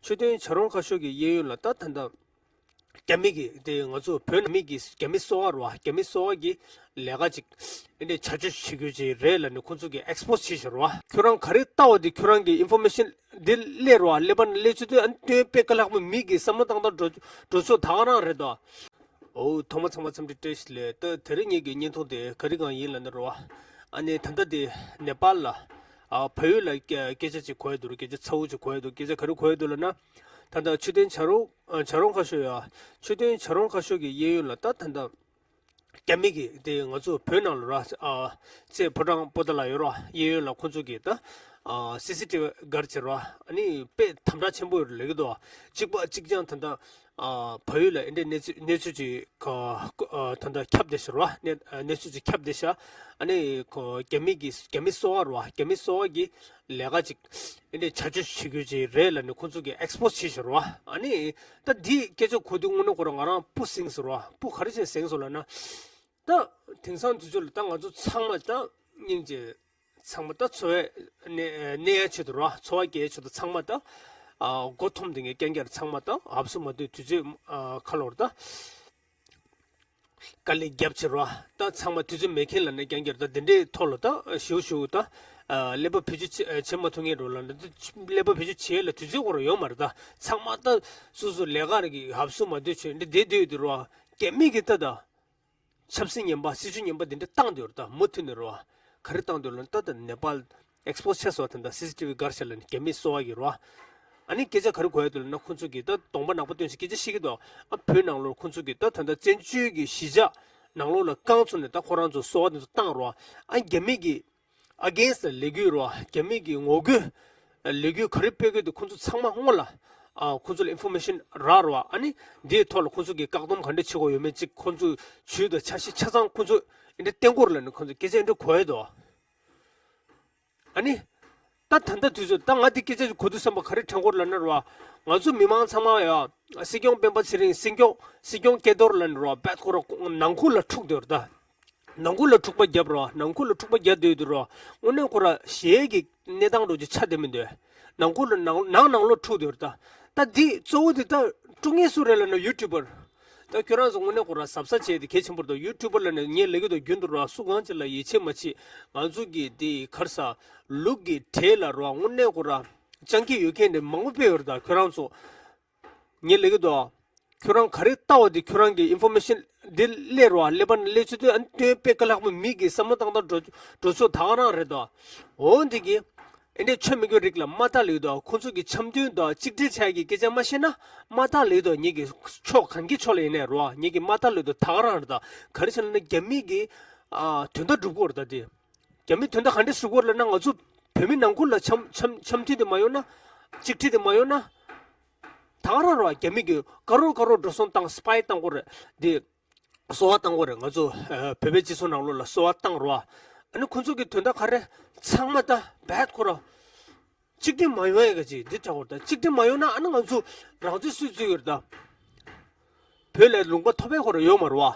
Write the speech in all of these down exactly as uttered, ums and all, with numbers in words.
ཆོས་དོན་བྱ་རུང་ཁ་ཤོར་གྱི་གཡས་གཡོན་ལ་ད་ད་ལྟ་རྒྱ་མི་གི་དེ་ང་ཚོ་བོད་ནང་མི་གི་རྒྱ་མི་གསོ་བ་རེད་བ། རྒྱ་མི་གསོ་བ་གི་ལས་ཀ་ཅིག་ཨེ་འདྲས་བྱ་སྤྱོད་བྱེད་རྒྱུ་ཅིག་རེད་ལབ་ནས་ཁོང་ཚོ་གི་ཨེགས་པོ་སི་བྱས་ཤག་རེད་བ། ཁྱོད་རང་ག་རེ་ལྟ་བ་དེ་ཁྱོད་རང་གི་ཨིན་ཕོར་མེ་ཤན་འདི་སླེབས་རེད་བ། སླེབས་པ་ནི་སླེབས་ཚུལ་དེ་ཨ་ནི་སྟོན་དཔེ་དཀའ་ལྷག་པོ། མི་གི་བསམ་བློ་བཏང་སྟངས་འགྲོ་འགྲོ་ཕྱོགས་ད་ག་རང་རེད་དོ། འོ་ཐོག་མ་ཚང་མ་འཚམས་འདྲི་བཀྲ་ཤིས་བདེ་ལེགས། ད་དེ་རིང་ངེད་ཀྱི་བརྙན་ཐུང་དེ་ག་རེ་གང་ཡིན་ལབ་ན་རེད་བ། ཨ་ནི་ད་ལྟ་དེ་ནེ་པཱལ་ལ་ཨ་བལ་ཡུལ་ལ་སྐད་སྐད་ཆ་ཅིག་གོ་ཡ་འདུག་སྐད་ཆ་ཚ་བོ་ཅིག་གོ་ཡ་འདུག་སྐད་ཆ་ག་རེ་གོ་ཡ་འདུག་ལབ་ན། ད་ལྟ་ཆོས་དོན་བྱ་རུང་ཨ་བྱ་རུང་ཁ་ཤོར་ཡ། ཆོས་དོན་བྱ་རུང་ཁ་ཤོར་གྱི་གཡས་གཡོན་ལ་ད་ད་ལྟ་རྒྱ་མི་གི་དེ་ང་ཚོ་བོད་ནང་ལ་ར་ཨ་རྩེ་ཕོ་བྲང་པོ་ཏཱ་ལ་ཡོད་ར། གཡས་གཡོན་ལ་ཁོང་ཚོ་གི་ད་ཨ་སི་སི་ཊི་བི་སྒར་བྱས་ར། ཨ་ནི་དཔེ་དམ་དྲག་ཆེན་པོ་ཡོད་རེད་ལབ་ཀྱི་འདུག་གཅིག་པ་གཅིག་རྐྱང་ད་ལྟ་ཨ་བལ་ཡུལ་ལ་ཨེ་འདྲས་གནས་ཚུལ་གནས་ཚུལ་ཅིག་ག་ཨ་ད་ལྟ་ཁྱབ་བསྡད་ཤག་ར། གནས་གནས་ཚུལ་ཅིག་ཁྱབ་བསྡད་ཤག་ཨ་ནི་ཁོ་རྒྱ་མི་གི་རྒྱ་མི་གསོ་བ་ར། རྒྱ་མི་གསོ་བ་གི་ལས་ཀ་ཅིག་ཨེ་འདྲས་བྱ་སྤྱོད་བྱེད་རྒྱུ་ཅིག་རེད་ལབ་ནས་ཁོང་ཚོ་གི་ཨེགས་པོ་སི་བྱས་ཤག་ར། ཨ་ནི་ད་འདི་སྐད་ཆ་གོ་དུས་དངོས་གནས་ཁོ་རང་ང་རང་སྤུ་ཟིང་སོང་ར། སྤུ་ག་རེ་བྱས་ཟིང་སོང་ལབ་ན། ད་དེང་སང་དུས་ཚོད་ལ་ད་ང་ཚོ་ཚང་མ་ད་སྙིང་རྗེ། ཚང་མ་ད་འཚོ་བའི་གནས་གནས་ཡ་ཆེད་དུ་ར། འཚོ་བ་སྐྱེལ་ཆེད་དུ་ཚང་མ་ད་ཨ་མགོ་འཐོམ་དེ་ངས་རྐྱང་རྐྱང་ཚང་མ་ད་ཧབ་སུ་མ་སྡོད་དུས་ཚོད་ཨ་ཁ་ལོར་ད་དཀའ་ལས་རྒྱབ་ཆེད་ར། ད་ཚང་མ་དུས་ཚོད་མེད་མཁན་ལ་ནས་རྐྱང་རྐྱང་ད་དེ་འདྲའི་ཐོག་ལ་ད་ཞུ་ཞུ་ད་ཨ་ཀླད་པ་བེད་སྤྱོད་བྱེད་བྱེད་མ་ཐུབ་མཁན་རོ་ལ་ད་ཀླད་པ་བེད་སྤྱོད་བྱེད་ལ་དུས་ཚོད་ཁོ་ར་ཡོད་མ་རེད། ད་ཚང་མ་ད་སོ་སོ་ལས་ཀ་རེ་གི་ཧབ་སུ་མ་སྡོད་ཆེད་འདི་བསྡད་བསྡད་དུ་ར། རྒྱ་མི་གི་ད་ད། ཆབ་སྲིད་ངན་པ་སྲིད་ཇུས་ངན་པ་འདི་འདྲ་བཏང་སྡོད་རེད། ད་མུ་མཐུད་ནས་རེད་བ། ག་རེ་བཏང་སྡོད་ལབ་ན་ད་ལྟ་ནེ་པཱལ་ཨེགས་པོ་སི་བྱས་སོང་། ད་ལྟ་སི་སི་ཊི་བི་སྒར་ཤག་ལབ་ནས་རྒྱ་མི་གསོ་བ་གི་རེད་བ། ཨ་ནི་སྐད་ཆ་ག་རེ་གོ་ཡ་འདུག་ལབ་ན་ཁོང་ཚོ་གིས་ད་གདོང་པ་ནག་པོ་སྟོན་བྱས་སྐད་ཆ་བཤད་ཀྱི་འདུག་ཨ་བོད་ནང་ལོགས་ཁོང་ཚོ་གིས་ད་ད་ལྟ་བཙན་བྱོལ་གྱི་གཞིས་ཆགས་ནང་ལོགས་ལ་རྐང་བཙུགས་ནས་ད་ཁོ་རང་ཚོ་གསོ་བ་དེ་ཚོ་བཏང་རེད་བ། ཨ་རྒྱ་མི་གིས་ཨ་གེན་སི་ཊི་ལ་ལས་འགུལ་རོ། རྒྱ་མི་གི་ངོ་རྒོལ་ལས་འགུལ་ག་རེ་སྤེལ་དགོས་འདུག་ཁོང་ཚོ་ཚང་མ་སྔོན་ལ་ཨ་ཁོང་ཚོ་ལ་ཨིན་ཕོར་མེ་ཤན་རག་རོ། ཨ་ནི་འདིའི་ཐོག་ལ་ཁོང་ཚོ་གི་བཀག་སྡོམ་ག་འདྲ་བྱེད་དགོས་ཡོད་མེད་ཅིག་ཁོང་ཚོ་ཇུས་དང་འཆར་གཞི་ཆ་ཚང་ཁོང་ཚོ་འདི་འདྲ་བསྟན་དགོས་རེད་ལབ་ནས་ཁོང་ཚོ་སྐད་ཆ་འདི་འདྲ་གོ་ཡ་འདུག་ཨ་ནི་ད་ད་ལྟ་དུས་ཚོད་ད་ང་འདི་སྐད་ཆ་གོ་དུས་བསམ་པ་ག་རེ་དྲན་གོ་རེད་ལབ་ན་རོ། ང་ཚོ་མི་མང་ཚང་མ་ཡ་སྲིད་སྐྱོང་སྤེན་པ་ཚེ་རིང་། སྲིད་སྐྱོང་སྲིད་སྐྱོང་སྐལ་རྡོར་ལབ་ནས་རོ། བད་ཁོ་ར་ནང་ཁུལ་ལ་འཁྲུག་སྡོད་རེད་ད། ནང་ཁུལ་ལ་འཁྲུག་པ་བརྒྱབ་རོ། ནང་ཁུལ་ལ་འཁྲུག་པ་བརྒྱབ་སྡོད་དུས་རོ། དངོས་གནས་ཁོ་ར་གཞས་ཀྱི་གནས་སྟངས་འགྲོ་རྒྱུ་ཆ་དེ་མི་འདུག་ནང་ཁུལ་ལ་ནང་ནང་ནང་ལོགས་འཁྲུག་སྡོད་རེད་ད། ད་འདི་གཙོ་བོ་འདི་ད་དཀྲུག་མཁན་སུ་རེད་ལབ་ན་ཡུ་ཊུབ་པར། ད་ཁྱོད་རང་ཚོ་དངོས་གནས་ཁོ་ར་གཟབ་གཟབ་བྱས་ཏེ་གལ་ཆེན་པོ་རེད་ད། ཡུ་ཊུབ་པར་ལབ་ནས་ངས་ལབ་ཀྱི་འདུག་རྒྱུན་དུ་རོ། སུ་གང་ཅིག་ལ་ཡིད་ཆེས་མ་བྱེད། ང་ཚོ་གི་འདི་ག་རེ་ཟ་ལུག་གི་གྲས་ལ་རོ། དངོས་གནས་ཁོ་ར་སྤྱང་ཀི་ཡོད་མཁན་འདི་མང་པོ་སྤེལ་ཡོད་རེད་ད། ཁྱོད་རང་ཚོ་ངས་ལབ་ཀྱི་འདུག་ཁྱོད་རང་ག་རེ་ལྟ་བ་དེ་ཁྱོད་རང་གི་ཨིན་ཕོར་མེ་ཤན་འདི་སླེབས་རོ། སླེབས་པ་ནི་སླེབས་ཚུལ་དེ་ཨ་ནི་སྟོན་དཔེ་དཀའ་ལྷག་པོ། མི་གི་བསམ་བློ་བཏང་སྟངས་འགྲོ་འགྲོ་ཕྱོགས་ད་ག་རང་རེད་དོ། འོ་འདི་གི་ཨེ་འདྲས་ཆོ་མེད་མཁན་རིགས་ལ་དམའ་ཐག་ལབ་ཀྱི་འདུག་ཁོང་ཚོ་གི་འཆམ་མཐུན་དང་གཅིག་སྒྲིལ་བྱ་ཡ་གི་སྐད་ཆ་མ་བཤད་ན་དམའ་ཐག་ལབ་ཀྱི་འདུག་ངེད་ཀྱི་ཕྱོགས་གང་གི་ཕྱོགས་ལ་ཡིན་ནའི་རོ། ངེད་ཀྱི་དམའ་ཐག་ལབ་ཀྱི་འདུག་ད་ག་རང་རེད་ད། ག་རེ་བྱས་ན་རྒྱ་མི་གི་ཨ་དོན་དག་སྒྲུབ་དགོས་རེད་ད། དེ་རྒྱ་མི་དོན་དག་ག་འདྲས་སྒྲུབ་དགོས་རེད་ལབ་ན། ང་ཚོ་བོད་མི་ནང་ཁུལ་ལ་འཆམ་འཆམ་འཆམ་མཐུན་དེ་མ་ཡོང་ན། གཅིག་སྒྲིལ་དེ་མ་ཡོང་ན། ད་ག་རང་རོ། རྒྱ་མི་གི་དཀར་རོ་དཀར་རོ་འགྲོ་སོང་བཏང་། སི་པའི་བཏང་དགོས་རེད་དེ། གསོ་བ་བཏང་དགོས་རེད། ང་ཚོ་ཨ་བོད་པའི་སྤྱི་ཚོགས་ནང་ལོགས་ལ་གསོ་བ་བཏང་རོ། ཨ་ནི་ཁོ་ཚོ་གི་དོན་དག་ག་རེ། ཚང་མ་ད་བད་ཁོ་ར་གཅིག་སྒྲིལ་མ་ཡོང་ཡ་ག་ཅིག་འདི་དྲག་གོ་ད། གཅིག་སྒྲིལ་མ་ཡོང་ན་ཨ་ནི་ང་ཚོ་རང་ཚོད་སུས་རྩོད་ཡོད་རེད་ད། བོད་ལ་ལུང་པ་ཐོབ་པའི་ཁོ་ར་ཡོད་མ་རེད་བ།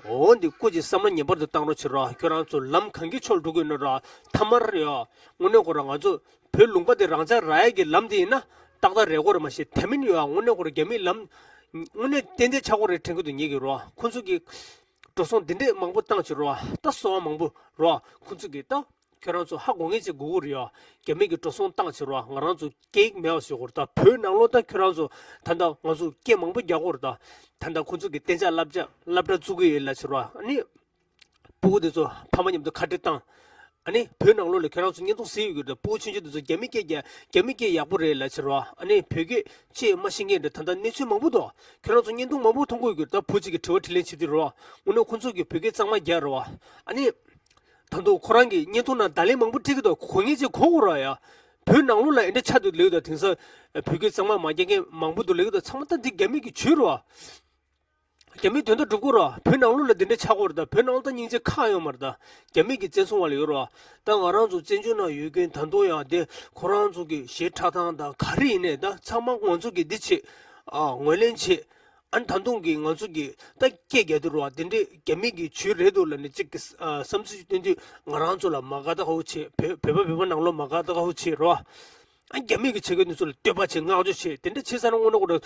འོ་འདི་སྐུ་མཁྱེན་བསམ་བློ་ངེས་པར་དུ་བཏང་རོགས་བྱེད་རོགས། ཁྱོད་རང་ཚོ་ལམ་གང་གི་ཕྱོགས་འགྲོ་གི་ཡོད་ན་རོགས། ཐ་མར་ཡོད། དངོས་གནས་ཁོ་ར་ང་ཚོ་བོད་ལུང་པ་དེ་རང་འཇགས་རག་ཡ་གི་ལམ་དེ་ཡིན་ན་ཏག་ཏག་རེད་གོ་ར། མ་གཞི་དེ་མིན་ཡོད། དངོས་གནས་ཁོ་ར་རྒྱ་མིའི་ལམ་དངོས་གནས་ཏན་ཏན་ཆགས་གོ་རེད་དྲན་གི་འདུག་ངེད་ཀྱི་རོགས། ཁོ་ཚོ་གི་འགྲོ་སོང་འདི་འདྲས་མང་པོ་བཏང་བྱེད་རོགས། ད་གསོ་བ་མང་པོ་རོགས། ཁོ་ཚོ་གི་ད། ཁྱོད་རང་ཚོ་ཧ་གོ་ངེས་ཅིག་དགོས་ཀྱི་རེད་ཡ། རྒྱ་མི་གི་འགྲོ་སོང་བཏང་བྱེད་རོགས། ང་རང་ཚོ་སྐད་ཡིག་མེད་པ་བཟོ་དགོས་རེད་ད། བོད་ནང་ལོགས་ད་ཁྱོད་རང་ཚོ་ད་ལྟ་ང་ཚོ་སྐད་མང་པོ་རྒྱག་དགོས་རེད་ད། ད་ལྟ་ཁོ་ཚོ་གི་གཏན་འཇགས་སློབ་གྲྭ་སློབ་གྲྭ་བཙུགས་ཀྱི་ཡོད་ལབ་བྱེད་རོགས། ཨ་ནི་སྤུ་གུ་དེ་ཚོ་ཕ་མ་མཉམ་དུ་ཁ་བྲལ་བཏང་། ཨ་ནི་བོད་ནང་ལོགས་ལ་ཁྱོད་རང་ཚོ་བརྙན་ཐུང་གཟིགས་ཡོད་ཀྱི་རེད་ད། སྤུ་གུ་ཆུང་ཆུང་དེ་ཚོ་རྒྱ་མི་སྐད་རྒྱག་རྒྱ་མི་སྐད་ཡག་པོ་རེད་ལབ་བྱེད་རོགས། ཨ་ནི་བོད་སྐད་ཅིག་མ་ཤེས་མཁན་རེད། ད་ལྟ་གནས་ཚུལ་མང་པོ་འདུག་ཁྱོད་རང་ཚོ་བརྙན་ཐུང་མང་པོ་མཐོང་གི་ཡོད་ཀྱི་རེད་ད། བུ་གཅིག་གིས་དྲི་བ་དྲིས་ལན་བྱེད་དུས་རོགས། དངོས་གནས་ཁོ་ཚོ་གིས་བོད་སྐད་གཙང་མ་རྒྱག་རོགས། ཨ་ནི། ད་དུང་ཁོ་རང་གི་བརྙན་ཐུང་ནང་བརྡ་ལན་མང་པོ་སྤྲད་ཀྱི་འདུག་གོ་ངེས་ཅིག་གོ་དགོས་ར་ཡ། བོད་ནང་ལོགས་ལ་ཨེ་འདྲ་ཆགས་འདུག་ལབ་ཀྱི་འདུག་དེང་སང་བོད་སྐད་གཙང་མ་མ་རྒྱག་མཁན་མང་པོ་འདུག་ལབ་ཀྱི་འདུག་ཚང་མ་ད་འདི་རྒྱ་མི་གི་ཇུས་རེད་བ། རྒྱ་མིའི་དོན་དག་སྒྲུབ་དགོས་ར། བོད་ནང་ལོགས་ལ་འདི་འདྲ་ཆགས་ཀྱི་ཡོད་རེད་ད། བོད་ནང་ལོགས་ད་སྙིང་རྗེ་ཁག་ཡོད་མ་རེད་ད། རྒྱ་མི་གི་བཙན་བཟུང་བ་ལ་ཡོད་ར། ད་ང་རང་ཚོ་བཙན་བྱོལ་ནང་ཡོད་མཁན་ད་དུང་ཡང་དེ་ཁོ་རང་ཚོ་གི་གཞས་འཁྲབ་སྟངས་དང་ག་རེ་ཡིན་ནའི་ད་ཚང་མ་ང་ཚོ་གི་འདི་བྱེད། ཨ་ངོས་ལེན་བྱེད། ཨ་ནི་ད་དུང་གི་ང་ཚོ་གི་ད་སྐད་རྒྱག་དུས་རོ། དེ་འདྲས་རྒྱ་མི་གི་ཇུས་རེད་འདུག་ལབ་ནས་གཅིག་གི་ཨ་བསམ་ཚུལ་སྟོན་དུས་ང་རང་ཚོ་ལ་མ་དགའ་ད་ཧོ་བྱེད། བོད་བོད་པ་བོད་པ་ནང་ལོགས་མ་དགའ་ད་ཧོ་བྱེད་རོ། ཨ་རྒྱ་མི་གིས་བྱེད་དགོས་དུས་ཚོད་ལ་བསྟོད་པ་བྱེད། བསྔགས་བརྗོད་བྱེད། དེ་འདྲ་བྱེད་ས་ན་དངོས་གནས་ཁོ་རང་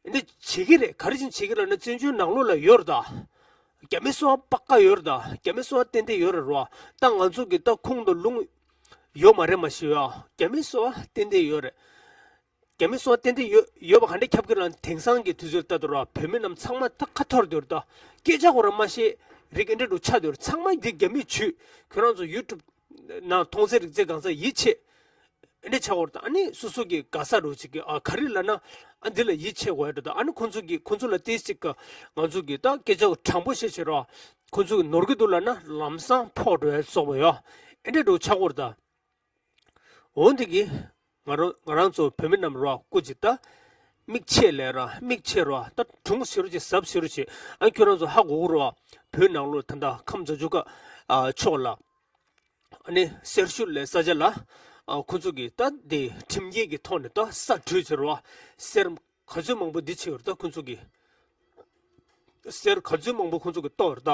འདི་འདྲ་བྱེད་ཀྱི་རེད། ག་རེ་བྱས་ནས་བྱེད་ཀྱི་རེད་ལབ་ན། བཙན་བྱོལ་ནང་ལོགས་ལ་ཡོད་རེད་ད། རྒྱ་མི་སོང་བ་པ་ཀ་ཡོད་རེད་ད། རྒྱ་མི་སོང་བ་ཏན་ཏན་ཡོད་རེད་རོ། ད་ང་ཚོ་གི་ད་ཁུངས་དང་ལུང་ཡོད་མ་རེད་མ་གཞི་ཡ། རྒྱ་མི་སོང་བ་ཏན་ཏན་ཡོད་རེད། རྒྱ་མི་སོང་བ་ཏན་ཏན་ཡོད་ཡོད་པ་ག་འདྲ་ཁྱབ་ཀྱི་རེད་ལབ་ན། དེང་སང་གི་དུས་ཚོད་ལྟར་དུ་རོ། བོད་མི་རྣམས་ཚང་མ་ད་ཁ་འཐོར་སྡོད་རེད་ད། སྐད་ཆ་ཁོ་རང་མ་ཤེས་རིགས་ཨེ་འདྲ་འདྲ་ཆགས་སྡོད་རེད། ཚང་མ་འདི་རྒྱ་མིས་ཇུས། ཁྱོད་རང་ཚོ་ཡུ་ཊུབ་ནང་མཐོང་ཚད་རིག་ཚད་གང་ཚད་ཡིད་ཆེས། ཨེ་འདྲ་ཆགས་ཡོད་རེད་ད། ཨ་ནི་སོ་སོ་གི་དགའ་ས་རུ་ཅིག་གི་ཨ་ག་རེ་ལབ་ན། ཨ་འདི་ལ་ཡིད་ཆེས་དགོས་ཡ་རེད་ད། ཨ་ནི་ཁོང་ཚོ་གི་ཁོང་ཚོ་ལ་ཏོག་ཙམ་གི་ང་ཚོ་གི་ད་སྐད་ཆ་དྲང་པོ་བཤད་བྱེད་རོགས། ཁོང་ཚོ་གི་ནོར་གི་འདུག་ལབ་ན་ལམ་སང་ཕོག་འགྲོ་ཡ་སོགས་པ་ཡོད། ཨེ་འདྲ་འདྲ་ཆགས་ཡོད་རེད་ད། འོ་འདི་གི་ང་རང་ང་རང་ཚོ་བོད་མི་རྣམས་རོགས་སྐུ་མཁྱེན་ད། མིག་ཆེ་ལས་ར་མིག་ཆེ་རོགས། ད་གྲུང་ཤེས་རོགས་བྱེད། གཟབ་ཤེས་རོགས་བྱེད། ཨ་ཁྱོད་རང་ཚོ་ཧ་གོ་གི་རོགས། བོད་ནང་ལོགས་ད་ལྟ་ཁམས་བཟའ་ཆོས་ཁ་ཕྱོགས་ལ། ཨ་ནི་སེར་ཤུལ་ལས་ས་ཆ་ལ། ཨ་ཁོ་ཚོ་གི་ད་དེ་ཁྲིམས་འགལ་གྱི་ཐོག་ནས་ད་ས་འདྲུད་བྱེད་རོགས། གསེར་ག་ཚོད་མང་པོ་འདི་བྱེད་ཡོད་རེད་ད། ཁོ་ཚོ་གི་གསེར་ག་ཚོད་མང་པོ་ཁོ་ཚོ་གི་གཏོར་ད།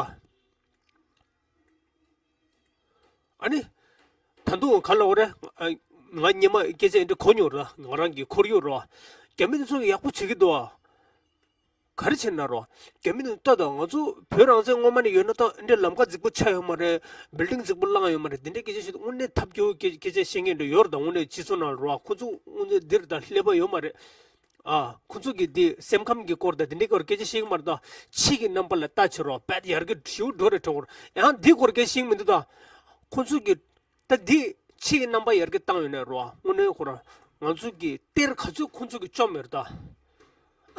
ཨ་ནི། ད་དུང་ག་ལ་འོ་རེད། ཨ་ང་སྔོན་མ་སྐད་ཆ་འདི་གོ་མྱོང་ར། ང་རང་གི་ཁོར་ཡུག་ར། རྒྱ་མི་དེ་ཚོ་གི་ཡག་པོ་བྱེད་ཀྱི་འདུག་ཨ། ག་རེ་བྱེད་ན་རོ། རྒྱ་མི་དེ་ལྟ་དང་། ང་ཚོ་བོད་རང་བཙན་སྔོན་མ་ནས་ཡོད་ན་ད་འདི་ལམ་ཁ་རྫིག་པོ་ཆགས་ཡོད་མ་རེད། བིལ་ཌིང་རྫིག་པོ་བསླངས་ཡོད་མ་རེད། དེ་འདྲའི་སྐད་ཆ་བཤད་དུས་དངོས་གནས་ཐབས་སྐྱོ་བོའི་སྐད་སྐད་ཆ་བཤད་མཁན་འདྲ་ཡོད་རེད་ད། དངོས་གནས་སྤྱི་ཚོགས་ནང་ལ་རོ། ཁོ་ཚོ་དངོས་གནས་འདིར་ད་ཀླད་པ་ཡོད་མ་རེད། ཨ། ཁོ་ཚོ་གི་འདི་སེམས་ཁམས་ཀྱི་སྐོར་དང་དེ་འདྲའི་སྐོར་སྐད་ཆ་བཤད་ཀྱི་མ་རེད་ད། ཕྱི་གི་རྣམ་པ་ལ་ལྟ་བྱེད་རོགས། དཔེ་ཡར་རྒྱས་ཞེ་པོ་འགྲོ་རེད་དྲན་གྱི་ཡོད་རེད། ཡང་འདི་སྐོར་སྐད་ཆ་བཤད་ཀྱི་མི་འདུག་ད། ཁོ་ཚོ་གི་ད་འདི་ཕྱི་གི་རྣམ་པ་ཡར་རྒྱས་བཏང་ཡོད་ན་རོ། དངོས་གནས་ཁོ་རང་ང་ཚོ་གི་གཏེར་ག་ཚོད་ཁོ་ཚོ་གི་བཅོམ་ཡོད་རེད་ད།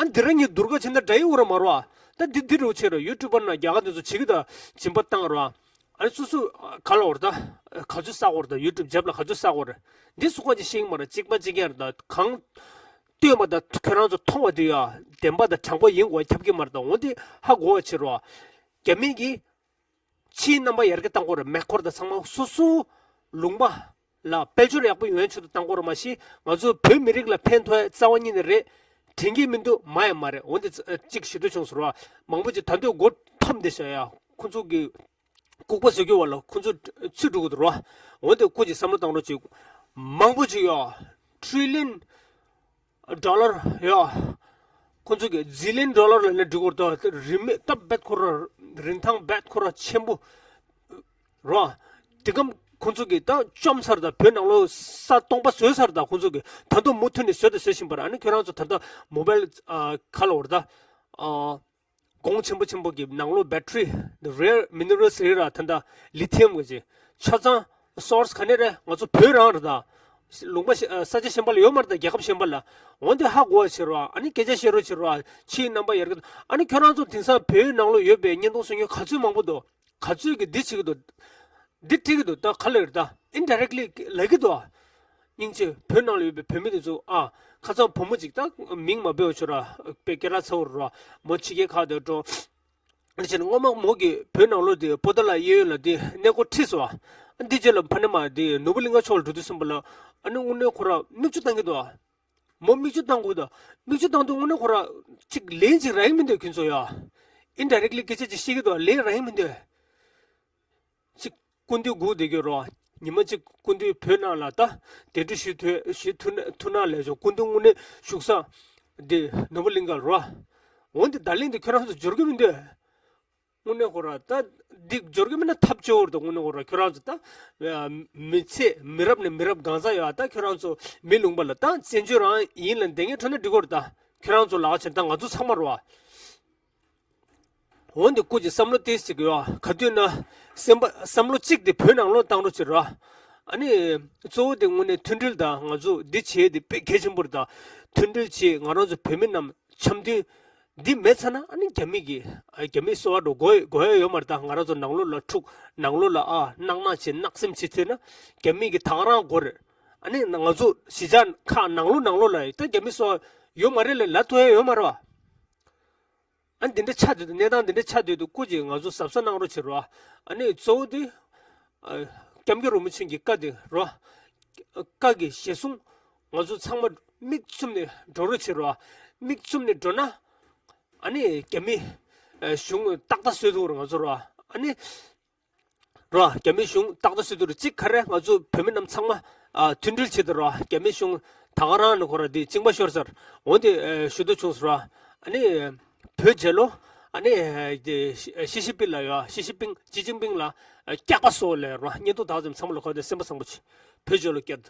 ཨ་འདི་རང་གཉིས་བསྡུར་ག་བྱེད་ན་འདྲ་ཡི་འོ་ར་མ་རོ། ད་འདི་འདི་རུ་བྱེད་རོ། ཡུ་ཊུབ་པར་ན་རྒྱ་གར་དེ་ཚོ་བྱེད་ཀྱི་ད། སྦྱིན་པ་བཏང་རོ། ཨ་ནི་སོ་སོ་ག་ལ་འོར་ད། ག་ཚོད་བསགས་འོར་ད། ཡུ་ཊུབ་རྒྱབ་ལ་ག་ཚོད་བསགས་འོར། འདི་སུ་ག་ཅིག་ཤེས་ཀྱི་མ་རེད། གཅིག་པ་གཅིག་རྐྱང་རེད་ད། གང་སྟོན་པ་དང་ཁྱོད་རང་ཚོ་མཐོང་བ་དེ་ཡ་བདེན་པ་དང་དྲང་པོ་ཡིན་དགོས་ཁྱབ་ཀྱི་མ་རེད་ད། འོ་འདི་ཧ་གོ་བ་བྱེད་རོགས། རྒྱ་མི་གིས་ཕྱིའི་རྣམ་པ་ཡར་རྒྱས་བཏང་དགོས་རེད། མེ་འཁོར་དང་ཚང་མ་སོ་སོ་ལུང་པ་ལ་དཔལ་འབྱོར་ཡག་པོ་ཡོང་ཆེད་དུ་བཏང་དགོས་རེད། མ་གཞི་ང་ཚོ་བོད་མི་རིགས་ལ་ཕན་ཐོགས་རྩ་བ་ཉིད་ནས་རེད་དྲན་གྱི་མི་འདུག་མ་ཡང་མ་རེད། འོ་འདི་གཅིག་ཞུ་འདོད་བྱུང་སོང་ར། མང་པོ་ཅིག་ད་འདོད་སྒོ་འཐོམ་བསྡད་ཤག་ཡ། ཁོ་ཚོ་གི་ལྐུགས་པ་བཟོ་རྒྱུ་བ་ལ་ཁོ་ཚོ་ཚུད་འགྲོ་གི་འདུག་ར། འོ་དེ་ཁོ་ཅིག་བསམ་བློ་བཏང་རོགས་ཅིག། མང་པོ་ཅིག་ཡོད། ཊི་རི་ལི་ཡོན་ཌོ་ལར་ཡོད། ཁོ་ཚོ་གི་ཛི་ལི་ཡོན་ཌོ་ལར་ལ་ནི་འགྲིག་གི་རེད་ད། རིན་མེད་སྟབས་རྦད་ཁོ་ར་རིན་ཐང་རྦད་ཁོ་ར་ཆེན་པོ་ར། དེ་གམ་ཁོ་ཚོ་གི་ད་བཅོམ་ཚར་ད། བོད་ནང་ལོགས་ས་སྟོང་པ་བཟོས་ཚར་ད། ཁོ་ཚོ་གི་ད་དུང་མུ་མཐུད་ནས་བཟོས་ད་བཟོ་བཞིན་པ་ར། ཨ་ནི་ཁྱོད་རང་ཚོ་ད་ལྟ་མོ་བལ་ཨ་ག་ལ་འོར་ད། ཨ། གོང་ཆེན་པོ་ཆེན་པོ་གི་ནང་ལོགས་བེ་ཊི་རི་དེ་རེར་མི་ནི་རལ་རེད་ར། ད་ལྟ་ལི་ཐི་ཡམ་གི་ཅིག་ཆ་ཚང་སོར་སི་ག་ནས་རེད། ང་ཚོ་བོད་རང་རེད་ད། ལུང་པ་ཤ་ས་ཆ་གཞན་པ་ལ་ཡོད་མ་རེད་ད། རྒྱལ་ཁབ་གཞན་པ་ལ། འོ་འདི་ཧ་གོ་བ་བྱེད་རོགས། ཨ་ནི་སྐད་ཆ་བཤད་རོགས་བྱེད་རོགས། ཕྱིའི་རྣམ་པ་ཡར་རྒྱས། ཨ་ནི་ཁྱོད་རང་ཚོ་དེང་སང་བོད་ནང་ལོགས་ཡོད་པའི་བརྙན་ཐུང་བཟོ་མཁན་ག་ཚོད་མང་པོ་འདུག་ག་ཚོད་ཀྱིས་འདི་བྱེད་ཀྱི་འདུག་འདི་བྲིས་ཀྱི་འདུག་ད་ག་ལ་ཡོད་ད། ཨིན་ཌའི་རེག་ལི་ལབ་ཀྱི་འདུག་སྙིང་རྗེ། བོད་ནང་ལ་ཡོད་པའི་བོད་མི་དེ་ཚོ་ཨ། ཁ་སང་བུ་མོ་ཅིག་ད་མིང་མ་འབོད་པ་བྱོས་ར། དཔེ་སྐད་གྲགས་ཚ་བོ་ར། མོ་ཕྱི་རྒྱལ་ཁག་དེ་འགྲོ། ཨ་ནི་བྱས་ནས་སྔོན་མ་མོ་གིས་བོད་ནང་ལོགས་དེ་པོ་ཏཱ་ལ་གཡས་གཡོན་ལ་དེ་གནས་སྐོར་ཁྲིད་སོང་ཨ། འདི་རྗེས་ལ་ཕ་ནས་མ་དེ་ནོར་བུ་གླིང་ཁ་ཕྱོགས་ལ་འགྲོ་དུས་ཙམ་པ་ལ། ཨ་ནི་དངོས་གནས་ཁོ་ར་མིག་ཆུ་བཏང་གི་འདུག་ཨ། མོ་མིག་ཆུ་བཏང་དགོས་དོ། མིག་ཆུ་བཏང་དུས་དངོས་གནས་ཁོ་ར་ཅིག་ལན་ཅིག་རག་གི་མི་འདུག་ཁྱོད་ཚོ་ཡ། ཨིན་ཌའི་རེག་ལི་སྐད་ཆ་ཅིག་བཤད་ཀྱི་འདུག་ལན་རག་གི་མི་འདུག་ཅིག་སྐུ་མདུན་སྒུག་བསྡད་ཀྱི་རོ། ཉི་མ་གཅིག་སྐུ་མདུན་བོད་ནང་ལ་ད་གདན་འདྲེན་ཞུ་ཐུབ་ཞུ་ཐུབ་ན་ཐུབ་ན་ལས་བྱུང་། སྐུ་མདུན་དངོས་གནས་བཞུགས་ས་འདི་ནོར་བུ་གླིང་ཁ་རོ། འོན་ཏེ་ད་ལན་འདི་ཁྱོད་རང་ཚོ་འབྱོར་གི་མི་འདུག་དངོས་གནས་ཁོ་ར་ད་འདི་འབྱོར་གི་མིན་ན་ཐབས་སྐྱོ་བོར་ད། དངོས་གནས་ཁོ་ར་ཁྱོད་རང་ཚོ་ད་མི་ཚེ་མི་རབས་ནས་མི་རབས་གང་ས་ཡོད་ཨ། ད་ཁྱོད་རང་ཚོ་མི་ལུང་པ་ལ་ད་བཙན་བྱོལ་རང་ཡིན་ལ་འདི་ངས་ཁྲོ་ན་འགྲིག་གོ་ར། ད་ཁྱོད་རང་ཚོ་ལག་ཆེན་ད་ང་ཚོ་ཚང་མ་རོ་ཨ། འོན་ཏེ་སྐུ་མཁྱེན་བསམ་བློ་ཏོག་ཙམ་ཅིག་ཡོད་ཨ། ག་དུས་ན་སེམས་པ་བསམ་བློ་གཅིག་དེ་བོད་ནང་ལོགས་བཏང་རོགས་བྱེད་རོ་ཨ། ཨ་ནི་གཙོ་བོ་དེ་དངོས་གནས་མཐུན་སྒྲིལ་དང་ང་ཚོ་འདི་བྱེད་དེ་དཔེ་གལ་ཆེན་པོ་རེད། ད་མཐུན་སྒྲིལ་བྱེད། ང་རང་ཚོ་བོད་མི་རྣམས་འཆམ་མཐུན་འདི་མེད་ཚར་ན་ཨ་ནི་རྒྱ་མི་གི་ཨ་རྒྱ་མི་གསོལ་བ་འགྲོ་དགོས་དགོས་ཡ་ཡོད་མ་རེད། ད་ང་རང་ཚོ་ནང་ལོགས་ལ་འཁྲུག་ནང་ལོགས་ལ་ཨ་སྣང་སྣང་བྱེད་བརྣག་སེམས་བྱེད་ཐུབ་ན་རྒྱ་མི་གི་ད་ག་རང་དགོས་རེད། ཨ་ནི་ང་ཚོ་གཞིས་ཆགས་ཁག་ནང་ལོགས་ནང་ལོགས་ལ་ད་རྒྱ་མི་གསོལ་བ་ཡོད་མ་རེད་ལབ་ལབ་ཐུབ་ཡ་ཡོད་མ་རེད་བ། ཨ་ནི་འདི་འདྲ་ཆགས་དུས་དུ་གནས་སྟངས་འདི་འདྲ་ཆགས་དུས་དུ་སྐུ་མཁྱེན་ང་ཚོ་གཟབ་གཟབ་གནང་རོགས་བྱེད་རོགས། ཨ་ནི་གཙོ་བོ་དེ་ཨ་སྐྱབས་མགོན་རིན་པོ་ཆེ་གི་བཀའ་དེ་རོ། བཀའ་གི་གཞིར་བཟུང་ང་ཚོ་ཚང་མ་མིག་བཙུམ་ནས་འགྲོ་རོགས་བྱེད་རོགས། མིག་བཙུམ་ནས་འགྲོ་ན་ཨ་ནི་རྒྱ་མི་ཨ་གཞུང་ཏག་ཏག་བཟོས་ཐུབ་རོགས་ང་ཚོ་རོ། ཨ་ནི་རོ། རྒྱ་མི་གཞུང་ཏག་ཏག་བཟོས་ཐུབ་རོགས། གཅིག་ག་རེ་ང་ཚོ་བོད་མི་རྣམས་ཚང་མ་ ཨ་མཐུན་སྒྲིལ་བྱེད་དུ་ར་རྒྱ་མི་གཞུང་ད་ག་རང་ནི་ཁོ་ར་དེ་གཅིན་པ་ཤོར་ཚར། འོན་ཏེ་ཨ་ཞུ་དུ་བྱུང་ཟེར་ར། ཨ་ནི་བོད་རྒྱལ་ལོ་ཨ་ནི་དེ་ཤི་ཤི་པིན་ལ་ཡོད། ཤི་ཤི་པིན་ཅི་ཅིན་ཕིང་ལ་སྐྱག་པ་སོ་ལས་ར་བརྙན་ཐུང་དག་ཙམ་ཚང་མ་ལ་ཁོ་དེ་སེམས་པ་བཟང་པོ་བྱེད། བོད་རྒྱལ་ལོ་སྐྱག